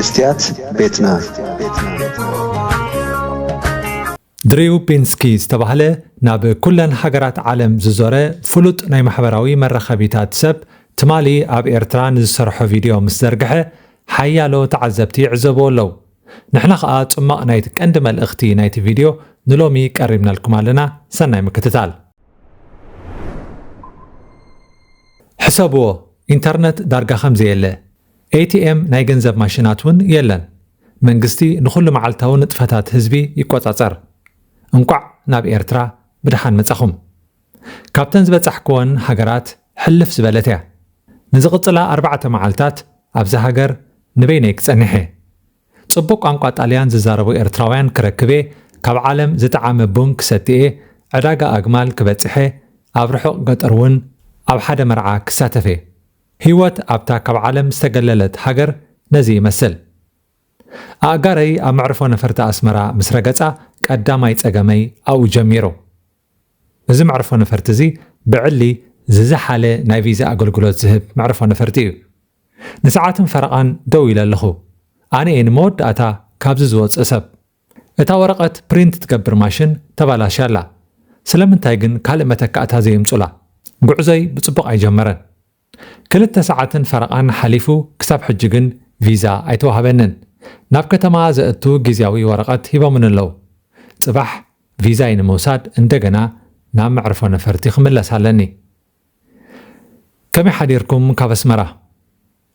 መስትያት ቤትና። ድሪው ፒንስኪ ዝተባህለ ናብ ኩለን ሃገራት ዓለም ዝዞረ ፍሉጥ ናይ ማሕበራዊ መራኸቢታት ሰብ፣ ትማሊ ኣብ ኤርትራ ንዝሰርሖ ቪድዮ ምስ ዘርግሐ፣ ሓያሎ ተዓዘብቲ ይዕዘብዎ ኣለዉ። ንሕና ኸኣ ጽማቕ ናይቲ ቀንዲ መልእኽቲ ናይቲ ቪድዮ ንሎሚ ቀሪብናልኩም ኣለና። ሰናይ ምክትታል። ሕሰብዎ፣ ኢንተርነት ዳርጋ ከም ዘየለ፣ ኤ ቲ ኤም ናይ ገንዘብ ማሽናት እውን የለን። መንግስቲ ንኹሉ መዓልታዊ ንጥፈታት ህዝቢ ይቆጻጸር። እንቋዕ ናብ ኤርትራ ብደሓን መጻኹም። ካብተን ዝበጻሕክወን ሃገራት ሕልፍ ዝበለት እያ። ንዝቕጽላ ኣርባዕተ መዓልታት ኣብዛ ሃገር ንበይነይ ክጸንሕ እየ። ጽቡቕ ቋንቋ ጣልያን ዝዛረቡ ኤርትራውያን ክረክብ እየ። ካብ ዓለም ዝጠዓመ ቡን ክሰቲ እየ። ዕዳጋ ኣግማል ክበጽሕ እየ። ኣብ ርሑቕ ገጠር እውን ኣብ ሓደ መርዓ ክሳተፍ እየ። ህይወት ኣብታ ካብ ዓለም ዝተገለለት ሃገር ነዚ ይመስል። ኣእጋረይ ኣብ መዕርፎ ነፈርቲ ኣስመራ ምስ ረገጻ ቀዳማይ ጸገመይ ኣብኡ ጀሚሩ። እዚ መዕርፎ ነፈርቲ እዚ ብዕሊ ዝዝሓለ ናይ ቪዛ ኣገልግሎት ዝህብ መዕርፎ ነፈርቲ እዩ። ንሰዓትን ፈረቓን ደው ኢለ ኣለኹ። ኣነ እየ ንመወዳእታ ካብዚ ዝወጽእ ሰብ። እታ ወረቐት ፕሪንት ትገብር ማሽን ተባላሽያ ኣላ። ስለምንታይ ግን ካልእ መተካእታ ዘየምጹላ? ጉዕዞይ ብጽቡቕ ኣይጀመረን። ክልተ ሰዓትን ፈረቓን ሓሊፉ፣ ክሳብ ሕጂ ግን ቪዛ ኣይተዋህበንን። ናብ ከተማ ዘእቱ ግዝያዊ ወረቐት ሂቦምኒ ኣለዉ። ጽባሕ ቪዛይ ንምውሳድ እንደገና ናብ መዕርፎ ነፈርቲ ክምለስ ኣለኒ። ከመይ ሓዲርኩም ካብ ኣስመራ?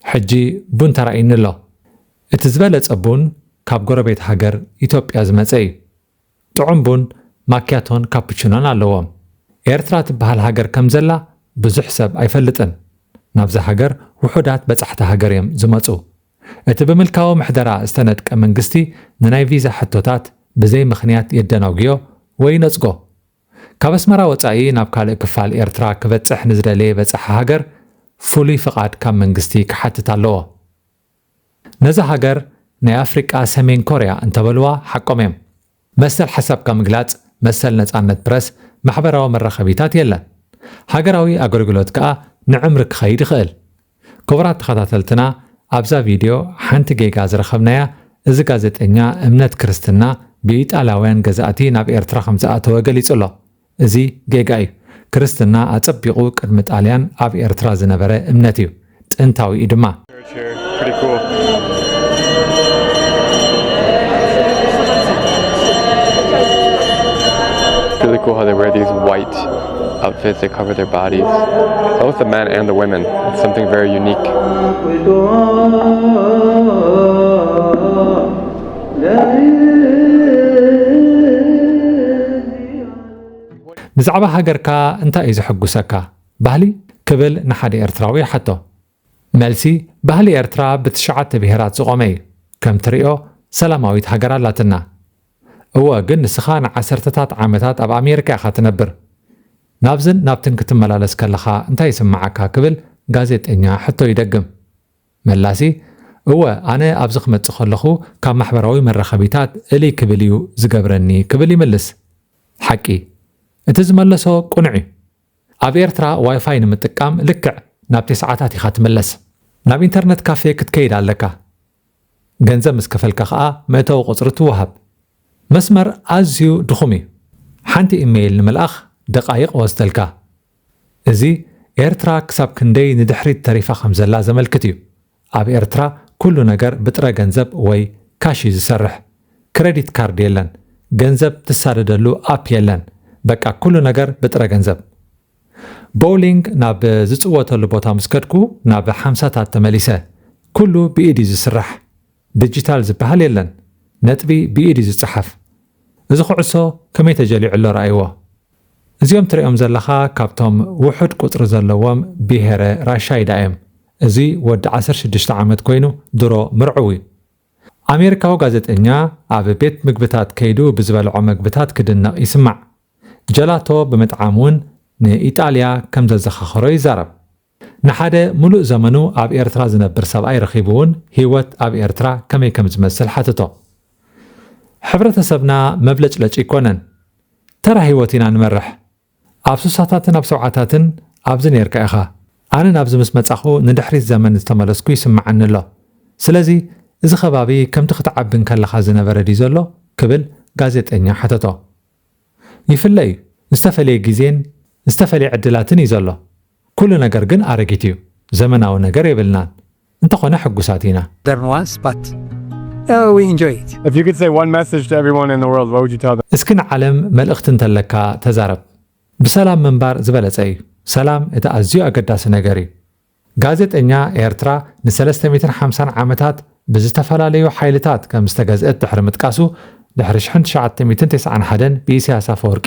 ሕጂ ቡን ተራእዩኒ ኣሎ። እቲ ዝበለጸ ቡን ካብ ጎረቤት ሃገር ኢትዮጵያ ዝመጸ እዩ። ጥዑም ቡን፣ ማክያቶን ካፑችኖን ኣለዎም። ኤርትራ ትበሃል ሃገር ከም ዘላ ብዙሕ ሰብ ኣይፈልጥን። ናብዛ ሃገር ውሑዳት በጻሕቲ ሃገር እዮም ዝመጹ። እቲ ብምልካዊ ምሕደራ ዝተነድቀ መንግስቲ ንናይ ቪዛ ሕቶታት ብዘይ ምኽንያት የደናጉዮ ወይ ይነጽጎ። ካብ ኣስመራ ወጻኢ ናብ ካልእ ክፋል ኤርትራ ክበጽሕ ንዝደለየ በጻሒ ሃገር ፍሉይ ፍቓድ ካብ መንግስቲ ክሓትት ኣለዎ። ነዛ ሃገር ናይ ኣፍሪቃ ሰሜን ኮርያ እንተበልዋ ሓቆም እዮም። መሰል ሓሳብካ ምግላጽ፣ መሰል ነጻነት ፕረስ፣ ማሕበራዊ መራኸቢታት የለን። ሃገራዊ ኣገልግሎት ከኣ ንዕምሪ ክኸይድ ይኽእል። ክቡራት ተኸታተልትና፣ ኣብዛ ቪድዮ ሓንቲ ጌጋ ዝረኸብናያ፣ እዚ ጋዜጠኛ እምነት ክርስትና ብኢጣልያውያን ገዛእቲ ናብ ኤርትራ ከም ዝኣተወ ገሊጹ ኣሎ። እዚ ጌጋ እዩ። ክርስትና ኣጸቢቑ ቅድሚ ጣልያን ኣብ ኤርትራ ዝነበረ እምነት እዩ። ጥንታዊ እዩ ድማ። Church here. Pretty cool. Really cool how they wear these white outfits. They cover their bodies, both the men and the women. It's something very unique. ብዛዕባ ሃገርካ እንታይ እዩ ዘሐጉሰካ? ባህሊ? ክብል ንሓደ ኤርትራዊ ይሓቶ። መልሲ፣ ባህሊ ኤርትራ ብትሽዓተ ብሄራት ዝቖመ እዩ። ከም ትሪኦ ሰላማዊት ሃገር ኣላትና። እወ፣ ግን ንስኻ ንዓሰርተታት ዓመታት ኣብ ኣሜሪካ ኢኻ ትነብር። ናብዝን ናብትን ክትመላለስ ከለኻ እንታይ ይስምዓካ? ክብል ጋዜጠኛ ሕቶ ይደግም። መላሲ፣ እወ፣ ኣነ ኣብዚ ክመጽእ ከለኹ ካብ ማሕበራዊ መራኸቢታት እልይ ክብል እዩ ዝገብረኒ ክብል ይምልስ። ሓቂ፣ እቲ ዝመለሶ ቅኑዕ እዩ። ኣብ ኤርትራ ዋይፋይ ንምጥቃም ልክዕ ናብ ቴስዓታት ኢኻ ትምለስ። ናብ ኢንተርነት ካፌ ክትከይድ ኣለካ። ገንዘብ ምስ ከፈልካ ኸኣ መእተዊ ቁጽሪ ትወሃብ። መስመር ኣዝዩ ድኹም እዩ። ሓንቲ ኢመይል ንምልኣኽ ደቓይቕ ወስደልካ። እዚ ኤርትራ ክሳብ ክንደይ ንድሕሪት ተሪፋ ከም ዘላ ዘመልክት እዩ። ኣብ ኤርትራ ኩሉ ነገር ብጥረ ገንዘብ ወይ ካሽ እዩ ዝሰርሕ። ክረዲት ካርድ የለን። ገንዘብ ትሳደደሉ ኣፕ የለን። በቃ ኩሉ ነገር ብጥረ ገንዘብ። ቦውሊንግ ናብ ዝጽወተሉ ቦታ ምስ ከድኩ ናብ ሓምሳታት ተመሊሰ። ኩሉ ብኢድ እዩ ዝስራሕ። ዲጂታል ዝበሃል የለን። ነጥቢ ብኢድ እዩ ዝጸሓፍ። እዚ ኩዕሶ ከመይ ተጀሊዑ ኣሎ ረኣይዎ። እዚኦም ትሪኦም ዘለኻ ካብቶም ውሑድ ቁጽሪ ዘለዎም ብሄረ ራሻይዳ እዮም። እዚ ወዲ ዓሰርተ ሽዱሽተ ዓመት ኮይኑ ድሮ ምርዕው እዩ። ኣሜሪካዊ ጋዜጠኛ ኣብ ቤት ምግብታት ከይዱ ብዝበልዖ መግብታት ክድነቕ ይስማዕ። ጀላቶ ብምጥዓም እውን ንኢጣልያ ከም ዘዘኻኸሮ ይዛረብ። ንሓደ ሙሉእ ዘመኑ ኣብ ኤርትራ ዝነብር ሰብኣይ ረኺቡ እውን ህይወት ኣብ ኤርትራ ከመይ ከም ዝመስል ሓተቶ። ሕብረተሰብና መብለጭለጭ ኣይኮነን። ተራ ህይወት ኢና ንመርሕ። ኣብ ሱሳታትን ኣብ ሰብዓታትን ኣብዚ ነይርካ ኢኻ። ኣነ ናብዚ ምስ መጻኹ ንድሕሪት ዘመን ዝተመለስኩ ይስምዓኒ ኣሎ። ስለዚ እዚ ከባቢ ከምቲ ክትዓቢ እንከለኻ ዝነበረ ድዩ ዘሎ? ክብል ጋዜጠኛ ሓተቶ። ይፍለ እዩ። ዝተፈለየ ግዜን ዝተፈለየ ዕድላትን እዩ ዘሎ። ኩሉ ነገር ግን ኣረጊት እዩ። ዘመናዊ ነገር የብልናን። እንተኾነ ሕጉሳት ኢና። There was, but uh, we enjoy it. If you could say one message to everyone in the world, what would you tell them? እስኪ ንዓለም መልእኽቲ እንተለካ ተዛረብ። ብሰላም ምንባር ዝበለጸ እዩ። ሰላም እቲ ኣዝዩ ኣገዳሲ ነገር እዩ። ጋዜጠኛ ኤርትራ ን350 ዓመታት ብዝተፈላለዩ ሓይልታት ከም ዝተገዝአት ድሕሪ ምጥቃሱ፣ ድሕሪ 1991 ብኢሳያስ ኣፈወርቂ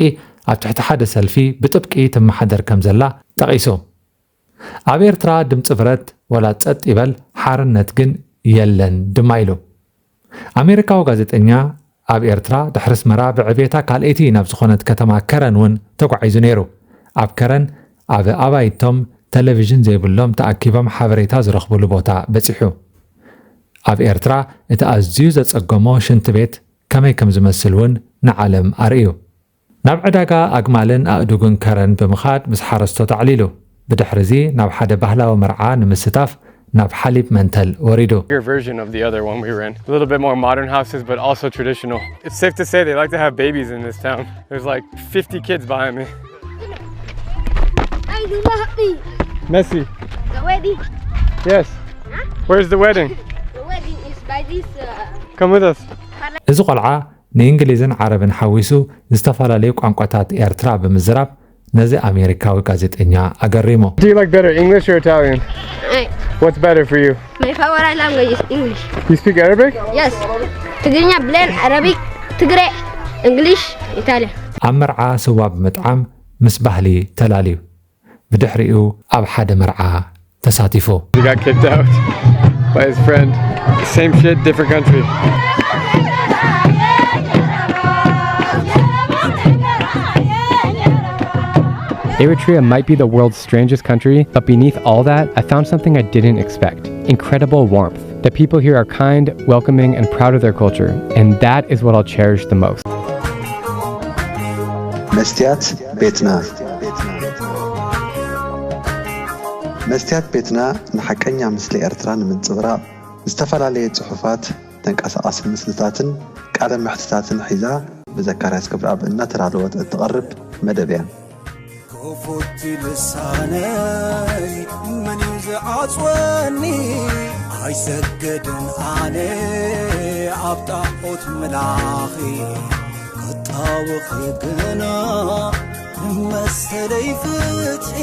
ኣብ ትሕቲ ሓደ ሰልፊ ብጥብቂ ትመሓደር ከም ዘላ ጠቒሱ። ኣብ ኤርትራ ድምፂ ብረት ወላ ጸጥ ይበል ሓርነት ግን የለን ድማ ኢሉ። ኣሜሪካዊ ጋዜጠኛ ኣብ ኤርትራ ድሕሪ ኣስመራ ብዕቤታ ካልኣይቲ ናብ ዝኾነት ከተማ ከረን እውን ተጓዒዙ ነይሩ። ኣብ ከረን ኣብ ኣባይቶም ቴሌቪዥን ዘይብሎም ተኣኪቦም ሓበሬታ ዝረኽብሉ ቦታ በጺሑ። ኣብ ኤርትራ እቲ ኣዝዩ ዘጸገሞ ሽንቲ ቤት ከመይ ከም ዝመስል እውን ንዓለም ኣርእዩ። ናብ ዕዳጋ ኣግማልን ኣእዱግን ከረን ብምኻድ ምስ ሓረስቶት ኣዕሊሉ። ብድሕርዚ ናብ ሓደ ባህላዊ መርዓ ንምስታፍ ናብ ሓሊብ መንተል ወሪዱ። Bigger version of the other one we were in. A little bit more modern houses, but also traditional. It's safe to say they like to have babies in this town. There's like fifty kids behind me. I do not happy. Messi, The wedding. Yes. Where's the wedding? The wedding is by this. Uh, Come with us. እዚ ቆልዓ ንእንግሊዝን ዓረብን ሓዊሱ ዝተፈላለዩ ቋንቋታት ኤርትራ ብምዝራብ ነዚ ኣሜሪካዊ ጋዜጠኛ ኣገሪሙ። Do you like better English or Italian? I, What's better for you? My favorite language is English. You speak Arabic? Yes. Tigrinya, Belen, Arabic, Tigray, English, Italian. ኣብ መርዓ ስዋ ብምጥዓም ምስ ባህሊ ተላልዩ። ብድሕሪኡ ኣብ ሓደ መርዓ ተሳቲፉ። He got kicked out by his friend. Same shit, different country. Eritrea might be the world's strangest country, but beneath all that, I found something I didn't expect: incredible warmth. The people here are kind, welcoming, and proud of their culture, and that is what I'll cherish the most. መስትያት ቤትና። መስትያት ቤትና ንሓቀኛ ምስሊ ኤርትራ ንምንጽብራቕ ዝተፈላለየ ጽሑፋት፣ ተንቀሳቓሲ ምስልታትን ቃለ መሕትታትን ሒዛ ብዘካርያስ ክብረኣብ እናተዳለወት እትቐርብ መደብ እያ። ክፉት ልሳነይ መን እዩ ዝዓጽወኒ? ኣይሰግድን ኣነ ኣብ ጣዖት ምላኺ፣ ክጣወኺ ግና ንመሰለይ ፍትሒ።